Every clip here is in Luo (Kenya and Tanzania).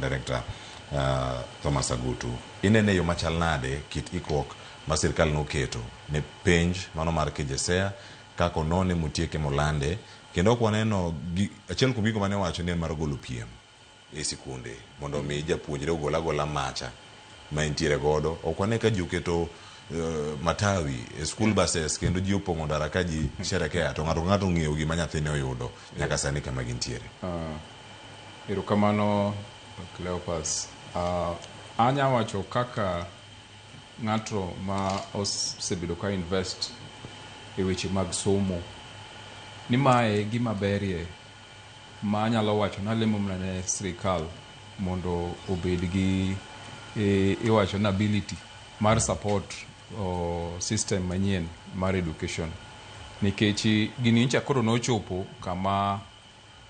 Director Thomas Agutu. Inene yo machal nade kit ikruok ma sirkal noketo ne penj mano mar KJSEA kaka onone motieke molande kendo ok waneno achiel kuom gigo mane owacho ni en mar golo piem e sikunde mondo mi japuonjre ogol agola macha ma entiere godo. Ok wane ka ji oketo matawi e school buses kendo ji opong'o ndara ka ji sherekea to ng'ato ka ng'ato ong'eyo gima nyathine oyudo nyaka sani kama gintiere. Erokamano Cleopas. Anya wacho kaka ng'ato ma osebedo ka invest e weche mag somo ni mae gima berie ma anyalo wacho nalemo mana ne sirikal mondo obed gi iwacho ni ability mar support system manyien mar education nikech gini nyocha koro nochopo kama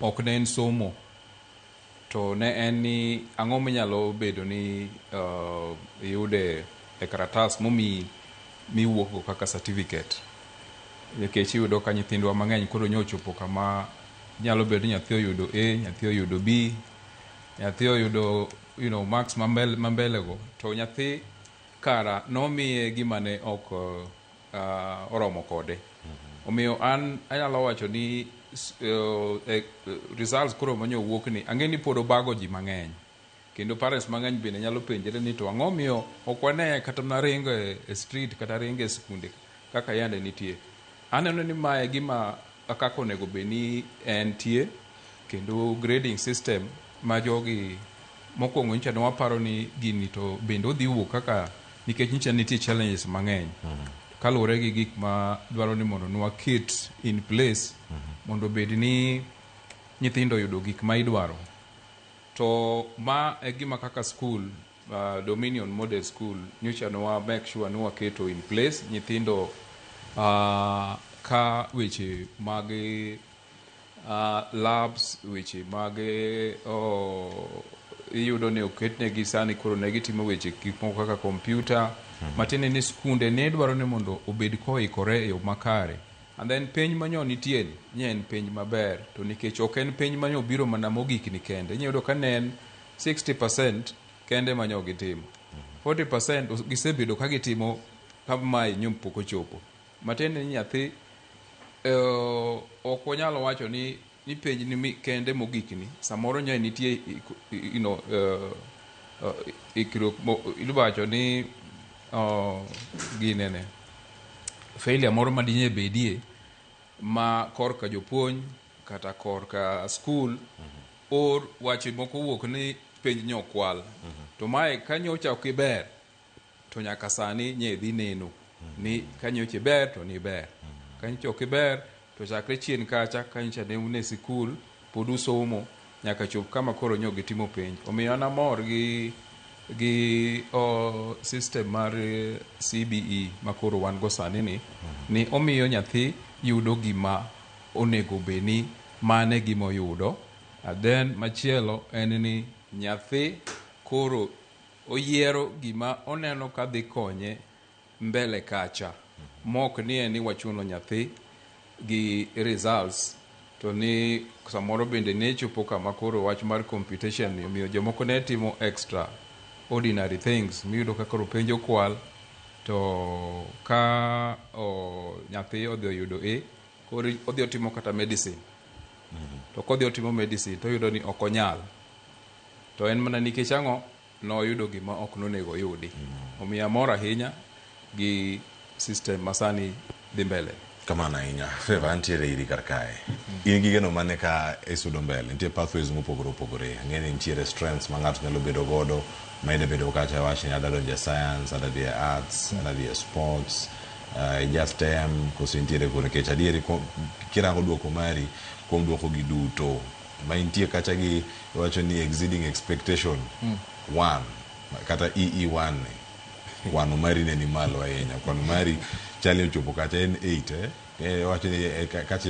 ok ne en somo to ne en ni ang'o minyalo bedo ni iyude e karatas momiyi miwuok go kaka certificate nikech iyudo ka nyithindwa mang'eny koro nyochopo kama nyalo bedo ni nyathi oyudo A, nyathi oyudo B, nyathi oyudo marks mambele go to nyathi kara nomiye gima ne ok oromo kode. Omiyo an anyalo wacho ni results koro manyo wuok ni ang'e ni pod obago ji mang'eny kendo parents mang'eny bende nyalo penjre ni to ang'o miyo ok wane kata mana ringo e street kata ringo e skunde kaka yande nitie. Aneno ni mae gima kaka onego bed ni entie kendo grading system ma jogi mokwongo nyocha ne waparo ni gini to bende odhi wuok kaka nikech nyocha nitie challenges mang'eny kaluwore gi gik ma dwaro ni mondo nwaket in place mondo obed ni nyithindo oyudo gik ma idwaro. To ma e gima kaka school Dominion Model School nyocha ne wa make sure ni waketo in place nyithindo ka weche mag labs weche mag iyudo ni oketnegi sani koro ne gitimo weche gik moko kaka kompyuta matiende ni skunde ne dwaro ni mondo obed koikore e yo makare. And then penj manyo nitie ni nye en penj maber to nikech ok en penj manyo biro mana mogik ni kende inyalo yudo ka ne en 60% kende manyo gitimo 40% gisebedo ka gitimo ka mae nyo pok ochopo matiende ni nyathi ok wanyal wacho ni penj ni kende mogik ni samoro nya nitie ikruok iwacho ni ginene failure moro madinye bedie ma korka jopuonj kata korka school or wache moko wuok ni penj nyo kwal to mae ka nyocha ok iber to nyaka sani nye dhi neno ni ka nyocha iber to ni ber ka nyocha ok iber to chakre chien kacha ka nyocha ne un e sikul pod usomo nyaka chop kama koro nyo gitimo penj. Omiyo an amor gi system mar CBE ma koro wan go sani ni omiyo nyathi yudo gima onego bed ni mane gima oyudo. And then machielo en ni nyathi koro oyiero gima oneno ka dhi konye mbele kacha mok ni en ni wachuno nyathi gi results to ni samoro bende ne chopo kama koro wach mar computation ni omiyo jomoko ne timo extra ordinary things miyudo ka koro penj okwal to ka nyathi odhi oyudo A koro odhi otimo kata medicine to kodhi otimo medicine to oyudo ni ok onyal to en mana nikech ang'o noyudo gima ok nonego oyudi. Omiyo amor ahinya gi system masani dhi mbele. Kamano ahinya. Favor, antiere iri kar kae. In gi geno mane ka isudo mbele? Nitie pathways mopogore opogore. Ang'e ni nitiere strengths ma ng'ato nyalo bedo godo ma ida bedo kacha wach ni adwa donjo e science, adwa dhi e arts, adwa dhi e sports, ija STEM, koso intiere kure? Nikech adieri kirango duoko mari kuom duoko gi duto ma intie kacha gi iwacho ni exceeding expectation one kata EE1 ni kwano mari ne ni malo ahinya. Kwano mari chal ni ochopo kacha en 8 eh? Iwacho ni kacha